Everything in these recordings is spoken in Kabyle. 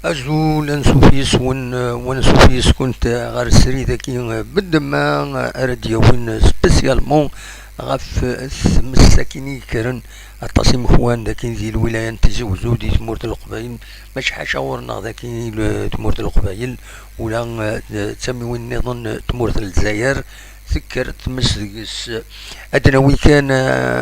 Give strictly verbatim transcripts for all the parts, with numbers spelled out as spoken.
Azul, ansuf yes-wen, ansuf yes-kunt ɣer srid-agi, bedma ara d-yawin spécialement ɣef tmes-agi i yekkren aṭas imekwan dagi di lwilaya n Tizi Wezzu, di tmurt n Leqbayel, mačči ḥaca ɣur-neɣ dagi l-, tmurt n Leqbayel, ula, eh, d tamiwin nniḍen, tmurt n Lezzayer, tekker tmes deg-s. Ad d-nawi kan, eh,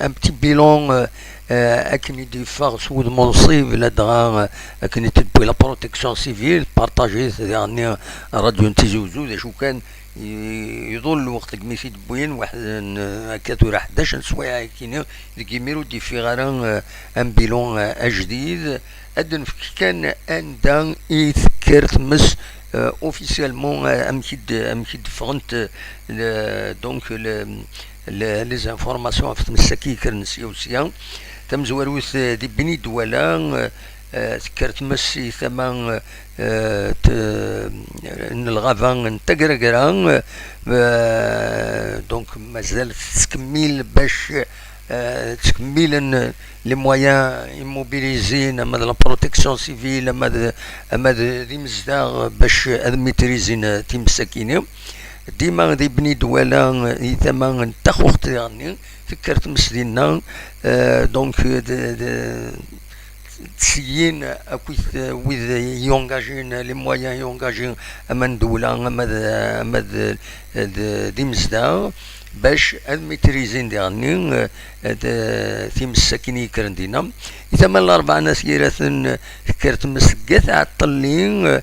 un petit bilan, eh, eh, akken i d-yeffeɣ s wudem unṣib, ladɣa, eh, akken i d-tewwi la protection civile, partager-it diɣenni Radio n Tizi Wezzu, d acu kan, i-, iḍul lweqt deg mi t-id-wwin, waḥed n, akka tura ḥdac n sswayeɛ akkini, deg imir ur d-yeffiɣ ara, eh, un bilan, eh, ajdid. Ad d-nefk kan anda i tekker tmes, eh, officiellement, eh, amek i d-, amek i d-ffɣent, eh, le-, donc le-, le-, les informations ɣef tmes-agi yekkren sya u sya. Tamezwarut, eh, di Bni Dwala, eh, eh, tekker tmes i tama, eh, t-, n lɣaba n Tagragra, eh, donc mazal tettkemmil bac, eh, ttkemmilen les moyens immobilisés, ama d la protection civile, ama d, ama d, d imezdaɣ bac ad maîtrisin, eh, times-agi-ni. Dima di Bni Dwala, eh, i tama n Taxuxt diɣenni, tekker tmes dinna, eh, donc, de, de, ttṣeyyin akkit, eh, wid yengagin, les moyens yengagin, ama n ddewla, ama d, ama d, d, d imezdaɣ, bac ad maîtrisin diɣenni, eh, d, times akken i yekkren dinna. I tama n Larebɛa n At Yiraten, tekker tmes deg At Ɛeṭṭelli,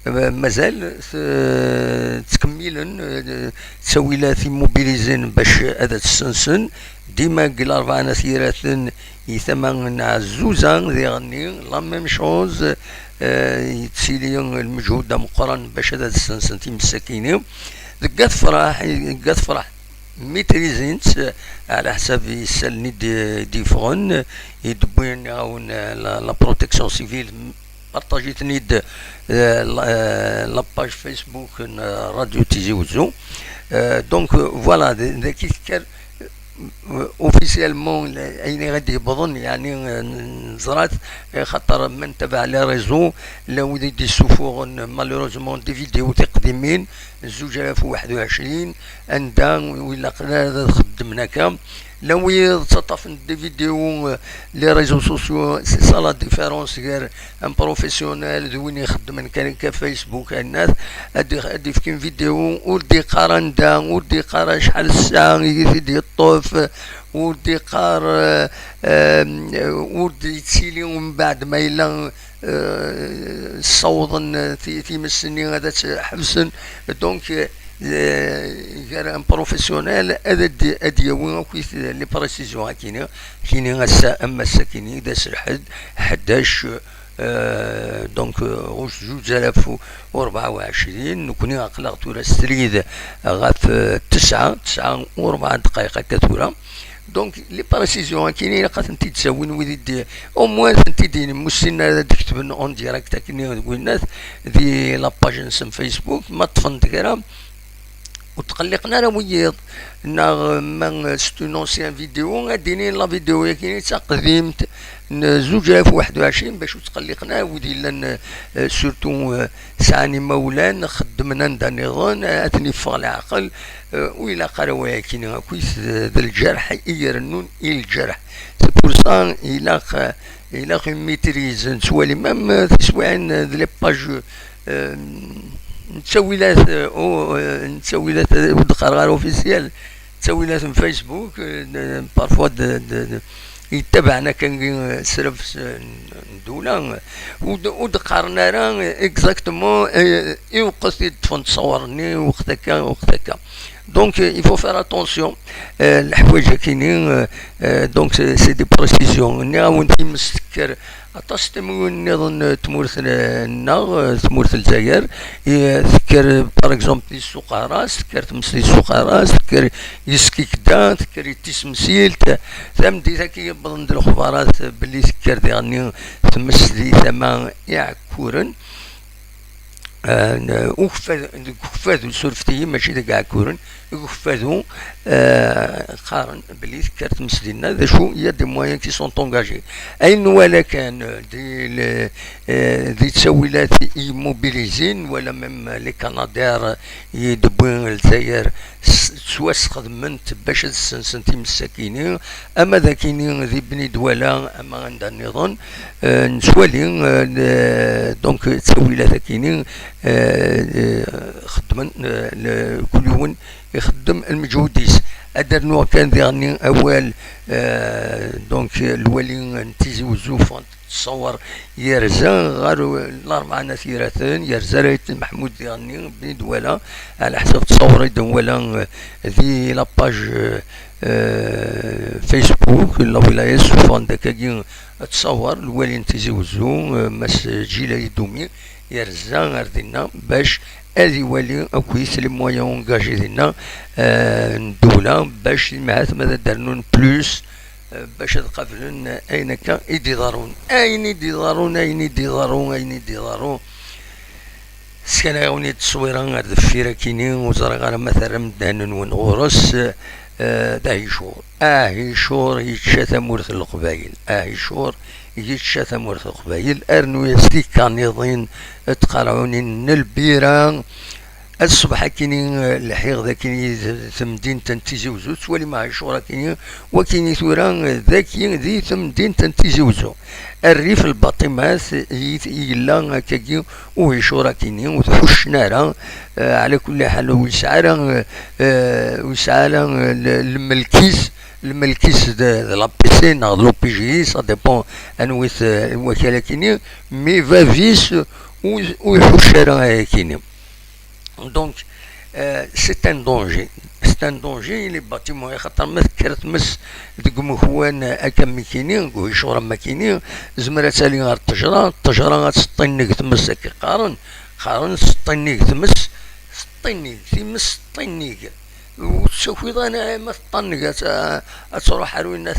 eh, mazal t-, ttkemmilen, eh, ttawilat immobilisés bac ad tt-ssensen. Dima deg Larebɛa n At Yiraten, i tama n Ɛezzuza diɣenni, la même chose, eh, yettili lmeǧhud ameqqran bac ad, ad ssensen times-agi-ni. Deg At Fraḥ, deg At Fraḥ, maîtrisin-tt, eh, ɛla ḥsab isallen i d-, d-yeffɣen, i d-wwin iɣawen, eh, la, la protection civile, partager-ten-id, eh, la, eh, la page Facebook n, eh, Radio Tizi Wezzu. Eh, donc, eh, voilà, d-, dagi tekker, eh, officiellement, la-, ayen i ɣ-d-yewwḍen, yeɛni, eh, neẓra-t, eh, xaṭer ma ntabaɛ les réseaux, llan wid i d-yessufuɣen, malheureusement, des vidéos tiqdimin, zuǧ alaf u waḥed u ɛecrin, anda ur ilaq ara ad xeddmen akka. Llan wid ttaṭṭafen des vidéos, euh, les réseaux sociaux, c'est ça la différence gar un professionnel d win ixeddmen kan akka Facebook, annat ad ix-, ad d-ifk une vidéo, ur d-iqqar anda, ur d-iqqar acḥal ssaɛa i t-id-yeṭṭef, ur d-iqqar, euh, euh, ur d-yettili mbeɛd ma yella, euh, ssawḍen ti-, times-nni ad tt-ḥebsen. Donc, euh, gar un professionnel ad d-, ad d-yawi akkit les précisions akini, kini ass-a, am ass-akini d ass lḥedd, ḥdac, euh, donc, euh, zuǧ alaf u rebɛa u ɛecrin, nekni aql-aɣ tura srid ɣef, euh, tesɛa, tesɛa u rebɛa ddqayeq akka tura. Donc, les précisions akini ilaq ad tent-id-ttawin wid i d-, au moins ad tent-id-inin, mussinen ara d-ketben en direct akini d winnat di la page-nsen Facebook, ma ṭṭfen-d kra, ur tqelliqen ara wiyiḍ, neɣ ma c'est une ancienne vidéo, ad d-inin la vidéo-agi d taqdimt n zuǧ alaf u waḥed u ɛecrin, bac ur tqelliqen ara wid yellan, euh, surtout, euh, sɛan imawlan, xeddmen anda nniḍen, ad ten-iffeɣ leɛqel, euh, ur ilaq ara wayakini akkit d, d lǧerḥ i irennun i lǧerḥ. C'est pour ça, ilaq, euh, ilaq une maîtrise. Nettwali même, euh, tiswiɛin, euh, d les pages, euh, nettawilat, euh, au, euh, nettawilat, euh, ur d-qqareɣ ara officiel, ttawilat n Facebook, euh, de, parfois de, de, de, yettabaɛen akka, euh, srefs, euh, n ddula, euh, ur d-, ur d-qqaren ara, euh, exactement, euh, i weqt i d-ṭṭfen ttṣawar-nni, weqt akka, weqt akka. Donc, euh, il faut faire attention, euh, leḥwayeǧ akini, euh, euh, donc c'est, c'est des précisions. Nniɣ-awen times tekker aṭas tamiwin nniḍen, eh, tmurt, eh, nneɣ, eh, tmurt n Lezzayer, eh, tekker, par exemple, di Ssuq Aras, tekker tmes di Ssuq Aras, tekker i Skikda, tekker i Tisemsilt. Tameddit-agi yewwḍen-d lexbarat, eh, belli tekker diɣenni tmes di tama Iɛekkuren. Ukeffadu, deg ukeffadu, surfet-iyi, mačči deg Iɛekkuren, deg ukeffadu, qqaren belli tekker tmes dinna. D acu? Il y a des moyens qui sont engagés. Ayen nwala kan di ttawilat immobilisés, nwala même les Canadair i d-tewwi Lezzayer, ttwasxedment bac ad ssensent times-agi, ama d akini di Bni Dwala ama anda nniḍen. Nettwali donc ttawilat akini xeddmen, kul yiwen ixeddem lmeǧhud-is. Ad d-rnuɣ kan diɣenni awal, donc lwali n Tizi Wezzu, ffɣent ttṣawer, yerza ɣer Larebɛa n At Yiraten, yerza ar Ayt Lmeḥmud diɣenni, Bni Dwala, ɛla ḥsab ttṣawer i d-nwala di la page Facebook n la wilaya, ssufɣen-d akkagi ttṣawer, lwali n Tizi Wezzu, Mass Djilali Doumi, yerza ar dinna bac ad iwali akkit les moyens engagés dinna n ddewla, bac imhat ma ad d-rnun plus, bac ad qablen ayen akka i d-iḍerrun. Ayen i d-iḍerrun, ayen i d-iḍerrun, ayen i d-iḍerrun. Sskanayeɣ-awen-id tteswira ar deffir akini, ur ẓriɣ ara ma terram ddehn-nwen ɣur-s. D Ahicur. Ahicur yečča tamurt n Leqbayel. Ahicur yečča tamurt n Leqbayel. Rnu-yas tikaniḍin d tqerɛunin n lbira. Ad ṣṣbeḥ akini lḥiɣ d akini d temdint n Tizi Wezzu, tettwalim Ahicur akini, wakini tura d aki di temdint n Tizi Wezzu. Rrif n lbaṭimat i yella akkagi uhicur akini, ur t-ḥuccen ara. Ɛla kulli ḥal, ur yesɛi ara, ur yesɛi ara lmelk-is, lmelk-is d la P C neɣ d l'O P G I, ça dépend anwi-t wakal akini, mais bab-is ur iḥucc ara akini. Donc, c'est un danger. C'est un danger, les bâtiments, axaṭer ma tekker tmes deg umekwan akka am akini, deg uhicur am akini, tezmer ad tali ɣer ṭṭejra, ṭṭejra ad teṭṭinig tmes, akka qqaren, qqaren teṭṭinig tmes, teṭṭinig, times teṭṭinig. Ur tettakiḍ ara ma teṭṭinig, ad, ad truḥ ar winna,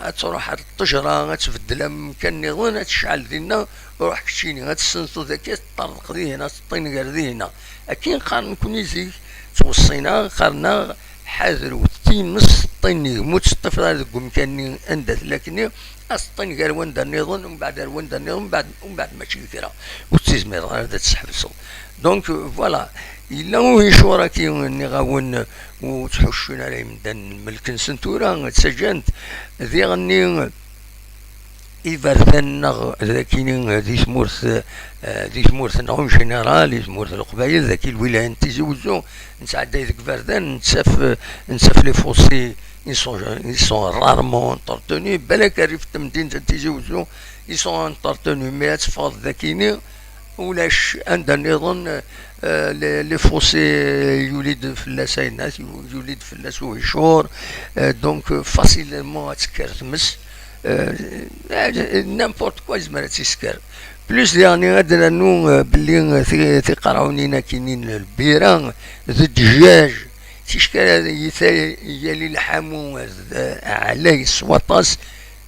ad truḥ ar ṭṭejra, ad tbeddel amkan nniḍen, ad tecɛel dinna, ruḥ keččini, ad tessenseḍ akka, teṭṭerḍeq dihina, teṭṭinig ar dihina. Akken qqaren nekni zik, ttweṣṣin-aɣ, qqaren-aɣ, ḥadret times teṭṭinig, mu teṭṭifeḍ ara deg umkan-nni anda tella akkenni, ad teṭṭinig ar wanda nniḍen, umbeɛd ar wanda nniḍen, umbeɛd, umbeɛd mačči d kra, ur ttizmireḍ ara ad tt-tḥebseḍ. Donc, voilà, yella uhicur-agi, nniɣ-awen, ur ttḥuccun ara imdanen lmelk-nsen tura, ttaǧǧan-t diɣenni. Iberdan-nneɣ d akini di tmurt, di tmurt-nneɣ en général, di tmurt n Leqbayel, dagi lwilaya n Tizi Wezzu, nettɛedday deg iberdan, nettaf, nettaf les fossés, ils sont, ils sont rarement entretenus, balak rrif n temdint n Tizi Wezzu, ils sont entretenus, mais ad teffɣeḍ d akini, ulac anda nniḍen, les, les fossés yuli-d fell-as ayennat, yuli-d fell-as uhicur, donc facilement ad tekker tmes, n'importe quoi yezmer ad tt-isker. Plus diɣenni ad d-nernu belli ti-, tiqerɛunin akini n lbira d ddjaj, tickal yali lḥamu ɛlay s waṭas,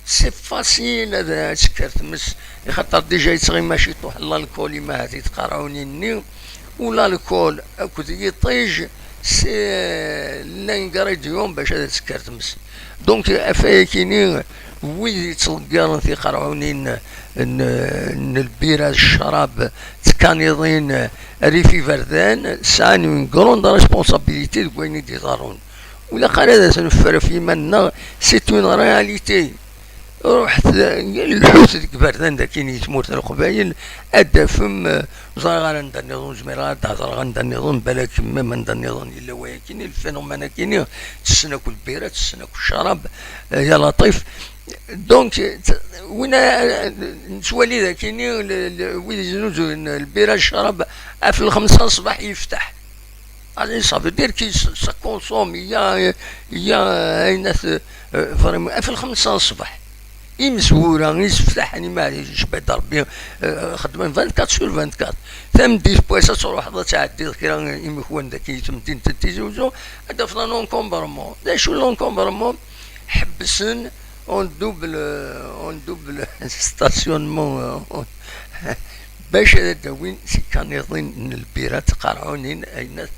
c'est facile ad, ad tekker tmes, ixaṭer déjà yettɣima ciṭuḥ lalkul imahat i tqerɛunin-nni, u lalkul akked yiṭij, c'est l'ingrédient bac ad tekker tmes. Donc, afay akini, wid yettḍeggaren tiqerɛunin n, n lbira d ccrab d tkaniḍin rrif iberdan, sɛan une grande responsabilité deg wayen i d-iḍerrun. Ur ilaq ara ad as-neffer ɣef yiman-nneɣ, c'est une réalité. Ruḥet, lḥut deg iberdan dagi n tmurt n Leqbayel, ad d-tafem, ur ẓriɣ ara anda nniḍen, ur zmireɣ ara ad d-hedreɣ anda nniḍen, balak même anda nniḍen yella wayakini, lfenumana-kini, tessen akk lbira, tessen akk ccrab, ya laṭif. Donc, win nettwali dagini, wid yeznuzuyen lbira d ccrab, ɣef lxemsa n ṣṣbeḥ yefteḥ. Allez, ça veut dire que ça consomme, il y a, il y a, euh, vraiment, ɣef lxemsa n ṣṣbeḥ. Imezwura, iseftaḥen, ima yecba-d Rebbi, euh, xeddmen vingt-quatre sur vingt-quatre. Tameddit n wass ad truḥeḍ ad tɛeddiḍ kra imekwan dagi i temdint n Tizi Wezzu, ad tafeḍ un encombrement. D acu l'encombrement? Ḥebbsen en double, en double stationnement, euh, bac ad d-awin tikaniḍin n lbira d tqerɛunin, ayennat.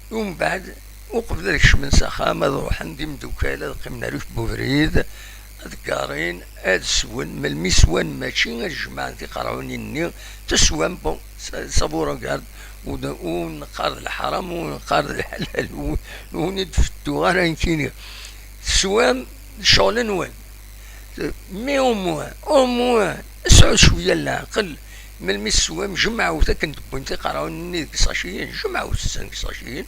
Umbeɛd, uqbel ad kecmen s axxam, ad ruḥen d imeddukal, ad qqimen ar ufus n ubrid, ad ggarin, ad swen. Melmi swan, mačči ad jemɛen tiqerɛunin-nni, teswam, bon, ça, ça vous regarde, ur d-, ur neqqar d lḥaram, ur neqqar d lḥalal, ur, ur d-fettuɣ ara nekkini. Teswam, d ccɣel-nwen. Mais au moins, au moins, sɛut cwiya n leɛqel. Melmi teswam, jemɛewt akken d-wwin tiqerɛunin-nni deg isaciyen, jemɛewt-ten deg isaciyen,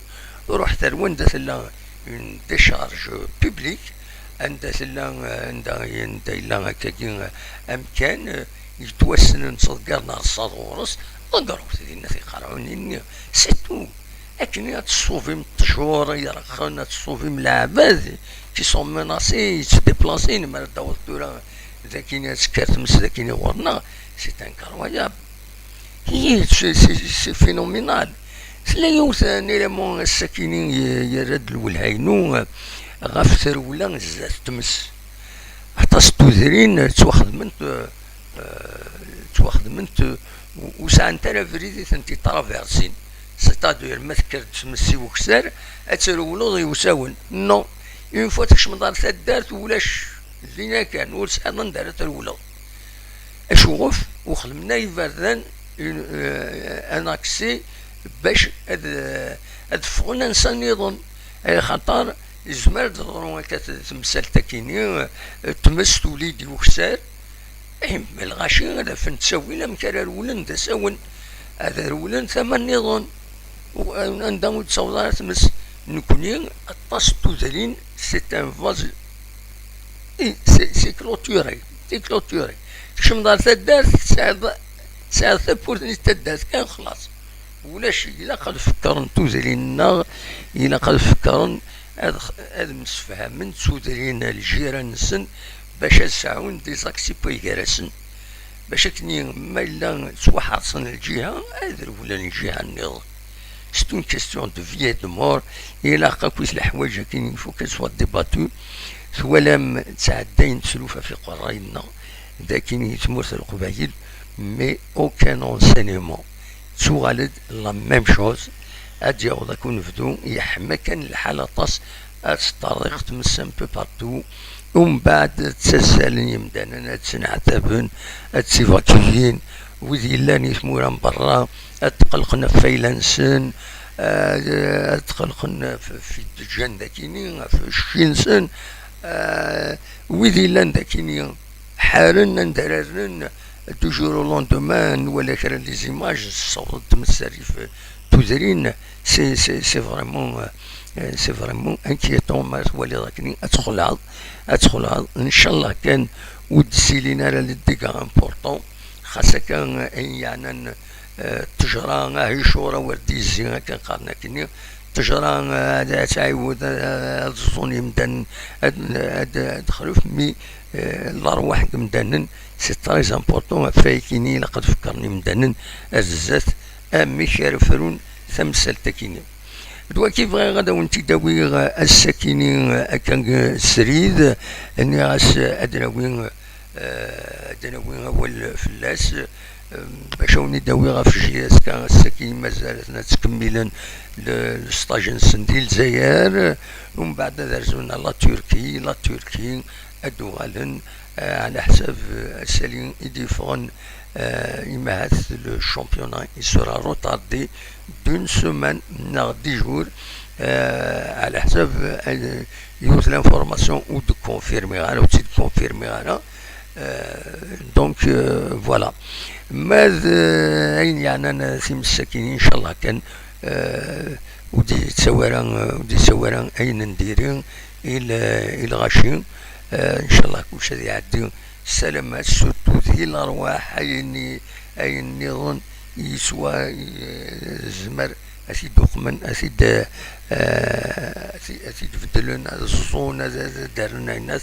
ruḥet ar wanda tella une décharge publique, anda tella, anda, anda yella akkagi amkan yettwassnen ttḍeggaren rrṣaḍ ɣur-s, ḍeggret dinna tiqerɛunin-nni, c'est tout. Akken ad tṣubim ttjur yerxen, ad tṣubim leɛbad qui sont menacés, yettdiplasin, mi ara d-taweḍ tura d akin ad tekker tmes d akin ɣur-neɣ, c'est incroyable. Hi, c'est, c'est, c'est phénoménal. Tella yiwet n élément ass-akini ye-, yerra-d lwelha-inu ɣef trewla zdat tmes. Aṭas n tudrin ttwaxedment, euh, ttwaxedment, euh, ur sɛant ara abrid i tent-itraversin. C'est-à-dire, ma tekker-d tmes i ukessar, ad trewleḍ i usawen. Non. Une fois tkecmeḍ ɣer taddart, ulac. Dinna kan, ur tesɛiḍ anda ara trewleḍ. Acuɣef? Ur xedmen ara iberdan une, euh, un accès bac ad, ad ffɣen ansa nniḍen. Axaṭer yezmer ad d-teḍru akka t-, temsalt akini, euh, tmes tuli-d i ukessar. Ih, ma lɣaci ad afen ttawil amek ara rewlen d asawen, ad rewlen tama nniḍen, u-, anda ur d-ttaweḍ ara tmes. Nekni, aṭas n tudrin, c'est un vase, i, c'est, c'est clôturé, c'est clôturé. Tekcem ɣer taddart, tesɛiḍ, tesɛiḍ tawwurt-nni n taddart kan, xlaṣ. Ulac, ilaq ad fekkren tudrin-nneɣ, ilaq ad fekkren ad, ad msefhamen d tudrin n ljiran-nsen bac ad sɛun des accès n way gar-asen. Bac akken ma yella ttwaḥerṣen lǧiha, ad rewlen lǧiha nniḍen. C'est une question de vie et de mort. Ilaq akk leḥwayeǧ akin, il faut qu'elle soit débattue. Twalam ttɛeddayen tlufa ɣef iqerray-nneɣ, d akin i tmurt n Leqbayel, mais aucun enseignement. Tuɣal-d la même chose. Ad yaweḍ akk unebdu, yeḥma kan lḥal aṭas, ad teṭṭerḍiq tmes un peu partout. Umbeɛd ad ttazzalen yimdanen, ad ttneɛtaben, ad ttivakiyin. Wid yellan i tmura n berra, ad tqelqen ɣef fayla-nsen, ad, ad tqelqen ɣef, ɣef i d-ǧǧan d akini, ɣef cci-nsen. Ah, wid yellan d akini, ḥaren anda ara rren, du jour au lendemain, nwala kra n les images, tessaweḍ-d tmes rrif tudrin, c'est, c'est, c'est vraiment, euh, c'est vraiment inquiétant, ma twaliḍ akken ad txelɛeḍ, ad txelɛeḍ, ncallah kan ur d-ssilin ara les dégâts importants, xas akka ayen yeɛnan, euh, ttejra, ah, icura wer d-yezzi, akken qqaren akkenni, ttejra, euh, ad, ad tɛiwed, euh, ad ẓẓun yimdanen, ad, ad, ad texlef, mi Eh, lerwaḥ n yimdanen, c'est très important, ɣef wayakini ilaq ad fekkren imdanen ar zdat amek ara frun tamsalt-akini. D waki bɣiɣ ad awen-t-id-awiɣ ass-akini, akka srid, nniɣ-as ad nawi, eh, ad nawi awal fell-as, eh, bac ad wen-id-awiɣ ɣef J S K ass-akini, mazal ad ttkemmilen le, le stage-nsen di Lezzayer, umbeɛd ad rzun ar la Turquie, la Turquie, ad d-uɣalen, eh, ɛla ḥsab, eh, asali i d-yeffɣen, eh, imahat le championnat il sera retardé d'une semaine neɣ dix jours, eh, ɛla ḥsab, eh, yiwet l'information ur d-confirmiɣ ara, ur tt-id-confirmiɣ ara. Eh, donc, eh, voilà. Ma d, eh, ayen yeɛnan, eh, times-akini, ncallah kan, eh, ur d-yettawi ara, eh, ur d-yettawi ara ayen n diri, i l-, i lɣaci. Eh, ncallah kullec ad iɛeddi s salamat, surtout di lerwaḥ, ayen i, ayen nniḍen yeswa, eh, zmer ad t-id-uqmen, ad t-id, eh, ad t-, ad t-id-beddlen, ad ẓẓun, ad, ad, ad rren ayen-at,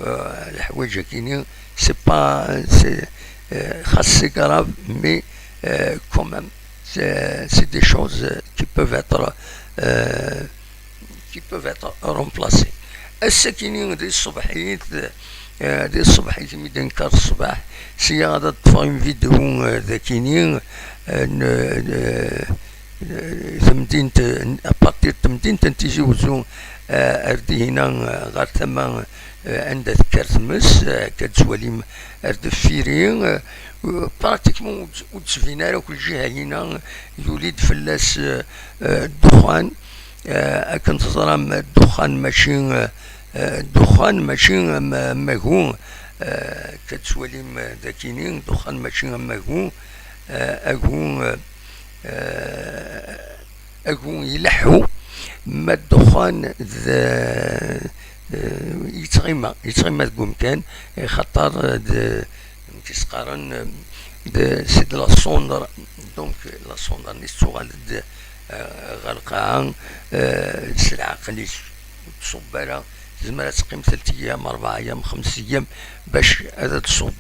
eh, leḥwayeǧ-akini, c'est pas, c'est, eh, xas c'est grave, mais, eh, quand même, c'est, c'est des choses qui peuvent être, eh, qui peuvent être remplacés. Ass-akini di tṣebḥit, Eh, di ṣṣbeḥ i tmi d-nekker ṣṣbeḥ, sya ad ṭṭfeɣ une vidéo, eh, d akini, eh, n, eh, eh, temdint, eh, à partir n temdint n Tizi Wezzu, eh, ar dihina, eh, ɣer tama, eh, anda tekker tmes, eh, akka d-tettwalim ar deffir-i, eh, pratiquement ur d-, ur d-tbin ara akk lǧiha-ina, yuli-d fell-as, eh, eh, ddexxan. Eh, akken teẓram, ddexxan mačči, eh, eh, ddexxan mačči am, am agu, eh, akka d-tettwalim, eh, d akini, ddexxan mačči am agu, eh, agu, eh, eh, agu ileḥḥu, ma ddexxan d, eh, yettɣima, yettɣima deg umkan, eh, xaṭer, eh, d, amek i s-qqaren, eh, d, c'est de la cendre, donc la cendre-nni tettuɣal-d, eh, ɣer lqaɛa, eh, s leɛqel-is, ur tṣubb ara, tezmer ad teqqim tlata ayyam, rebɛa ayyam, xems ayyam, bac ad d-tṣubb.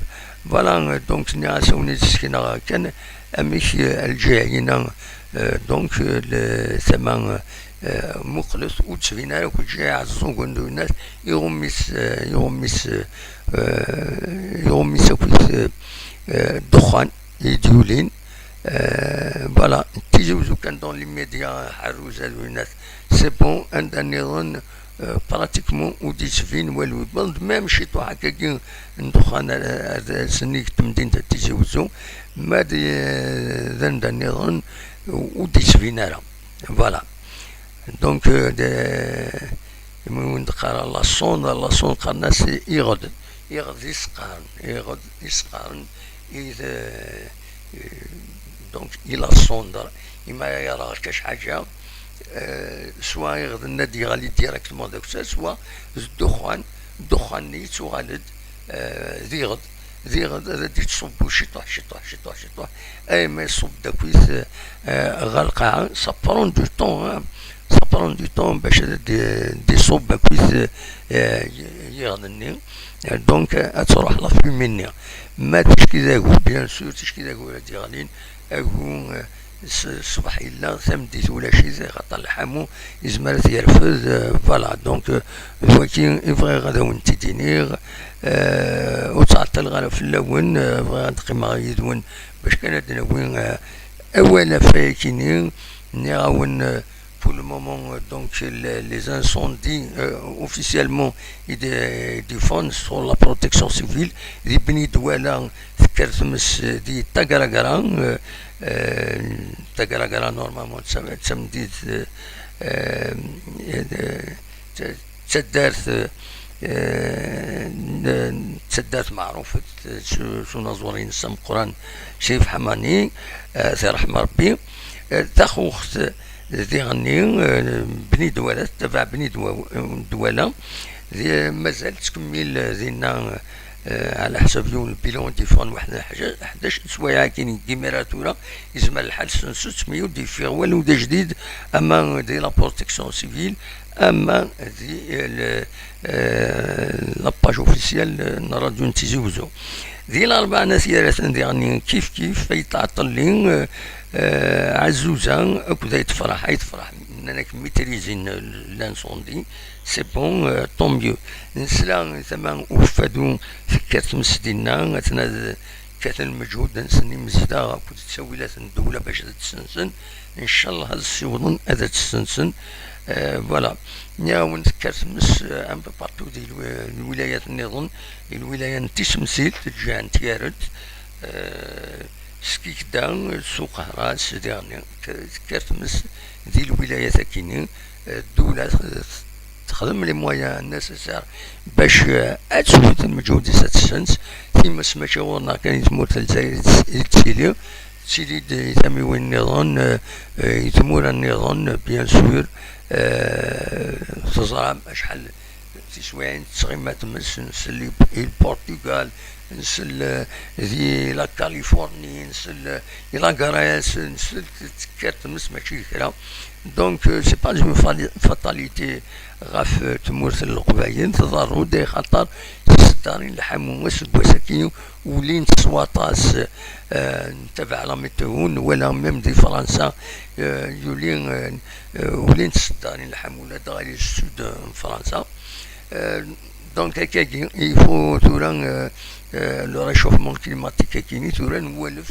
Voilà, eh, donc nniɣ-as awen-d-ssekneɣ kan amek, eh, lǧiha-ina, eh, donc, eh, le, tama, eh, muqlet, ur d-tbin ara akk lǧiha iɛeẓẓugen d winat, iɣummi-s, eh, iɣummi-s, eh, eh, iɣummi-s akkit, eh, eh, ddexxan i d-yulin. Eh, voilà, Tizi Wezzu kan dans l'immédiat, Ḥerruza d winat, c'est bon, anda nniḍen, eh, pratiquement ur d-yettbin walu. Bon, même ciṭuḥ akkagi n ddexxan, eh, eh, sennig temdint n Tizi Wezzu, ma d, d anda nniḍen ur d-yettbin ara. Voilà. Donc, euh, de, imi wen d-qqareɣ la cendre, la cendre qqaren-as iɣed. Iɣed i s-qqaren, iɣed i s-qqaren, i d, euh, donc, i la cendre. Imi ara yerɣ kac ḥaǧa, euh, soit iɣed-nni ad d-yeɣli directement d akessar, soit d ddexxan, ddexxan-nni yettuɣal-d, euh, d iɣed. Diɣ ad d-ittṣubbu ciṭuḥ, ciṭuḥ, ciṭuḥ, ciṭuḥ, arma iṣubb-d akkit, eh, ɣer lqaɛa. Ça prend du temps, hein. Ça prend du temps bac ad d-, d-iṣubb akkit, eh, y-, yiɣed-nni. Eh, donc, eh, ad truḥ la fumée-nni. Ma ticki d agu, bien sûr, ticki d agu ara d-yeɣlin, agu, eh, s-, ṣṣbeḥ yella, tameddit ulac-it, axaṭer lḥamu yezmer ad t-yerfed, eh, voilà. Donc, eh, d wagi i bɣiɣ ad awen-t-id-iniɣ, eh, ur ttɛeṭṭileɣ ara fell-awen, eh, bɣiɣ ad qqimeɣ yid-wen bac kan ad d-nawi, eh, awal ɣef wayagi-nni. Nniɣ-awen, eh, pour le moment, eh, donc, le-, les incendies, eh, officiellement, ils dé-, défendent sur la protection civile, di Bni Douala, tekker tmes, eh, di Tagragra, eh, eh, Tagragra, normalement, d tam-, d tameddit, eh, eh, eh, d, d taddart, eh, n, d taddart meɛrufet s, s unaẓur-ines ameqqran Cif Ḥamani, eh, ad t-iṛḥem Ṛebbi. Eh, taxuxt diɣenni, eh, Bni Douala, tettabaɛ Bni Dwa-, Douala, di, mazal tettkemmil dinna, eh, ɛla ḥsab yiwen lbilan i d-yeffɣen waḥed n ḥaǧa, ḥdac n sswayeɛ akkin deg yimir ar tura, yezmer lḥal ssensen-tt mi ur d-yeffiɣ walu d ajdid, ama di la protection civile, ama di, eh, le, eh, la page officielle, eh, n Radio n Tizi Wezzu. Di Larebɛa n At Yiraten diɣenni kif kif, Ayt Ɛeṭṭelli, eh, eh, Ɛezzuza, akked Ayt Tefraḥ. Ayt Tefraḥ, nnan-ak maîtrisé l'incendie, c'est bon, eh, tant mieux. Nesla i tama Ukeffadu tekker tmes dinna, atna d-, kkaten lmeǧhud-nsen imezdaɣ akked ttawilat n ddewla bac ad tt-ssensen. Ncallah ad ssiwḍen ad tt-ssensen. Eh, voilà. Nniɣ-awen tekker tmes, eh, un peu partout di lwi-, lwilayat nniḍen, di lwilaya n Tisemsilt, lǧiha n Tyaret, eh, Skikda, Suq Ahras, diɣenni, k-, tekker tmes di lwilayat-agi-nni, eh, ddula, eh, texdem les moyens nécessaires bac, eh, ad twet lmeǧhud-is ad tessens. Times mačči ɣur-neɣ kan i tmurt n Lezzayer i tt-, i tettili, tettili-d i tamiwin nniḍen, eh, eh, i tmura nniḍen, bien sûr, eh, teẓram acḥal tiswiɛin tettɣima tmes, nsell i, i Portugal, nsell, eh, di la Californie, nsell, eh, i la Grèce, nsell tekker tmes mačči d kra. Donc, euh, c'est pas une fali-, fatalité ɣef, euh, tmurt n Leqbayel, tḍerru-d axaṭer tiseddarin n lḥamu aseggas-agi ulint s waṭas, euh, ntabaɛ la météo, nwala même di Fransa, euh, yuli, euh, euh, ulint tiseddarin n lḥamu ladɣa di sud n Fransa. Euh, Donc, akkagi, il faut tura, euh, euh, le réchauffement climatique akkini, tura nwalef,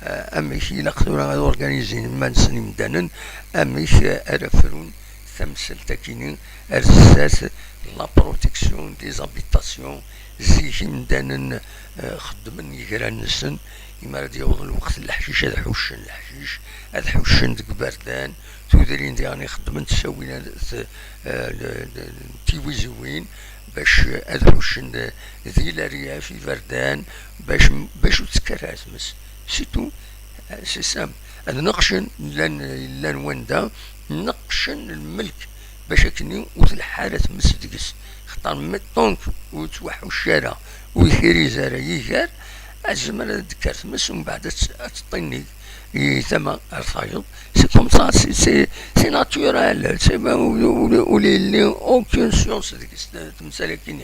euh, amek ilaq tura ad organizin iman-nsen imdanen, amek, euh, ara frun tamsalt akkini ar zdat, la protection des habitations. Zik imdanen, euh, xeddmen igran-nsen, imi ara d-yaweḍ lweqt n leḥcic ad ḥuccen leḥcic, ad ḥuccen deg iberdan, tudrin diɣen ixeddmen ttawin ad, euh, le, le, tiwiziwin, bac ad ḥuccen di leryaf iberdan, bac, bac ur tekker ara tmes. C'est tout. C'est simple. Ad neqqcen, llan, llan wanda neqqcen lmelk bac akken ur tleḥḥ ara tmes deg-s. Xaṭer tant ur yettwaḥucc ara, ur yekriz ara yiger, ad tezmer ad d-tekker tmes, umbeɛd ad tt-, ad teṭṭinig i tama ar tayeḍ. C'est comme ça, c'est, c'est, c'est naturel. C'est, ur, ur, ur yelli aucune science deg-s, temsal akkin.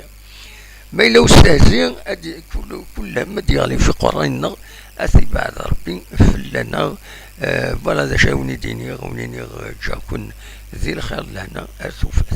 Ma yella ustehzi, ad, kul, kul am ad yeɣli f iqerray-nneɣ, ad t-ibeɛd Rebbi fell-aneɣ. Euh, voilà d acu ara wen-id-iniɣ, wen-iniɣ, euh, ǧǧiɣ-ken di lxir d lehna ar tufat.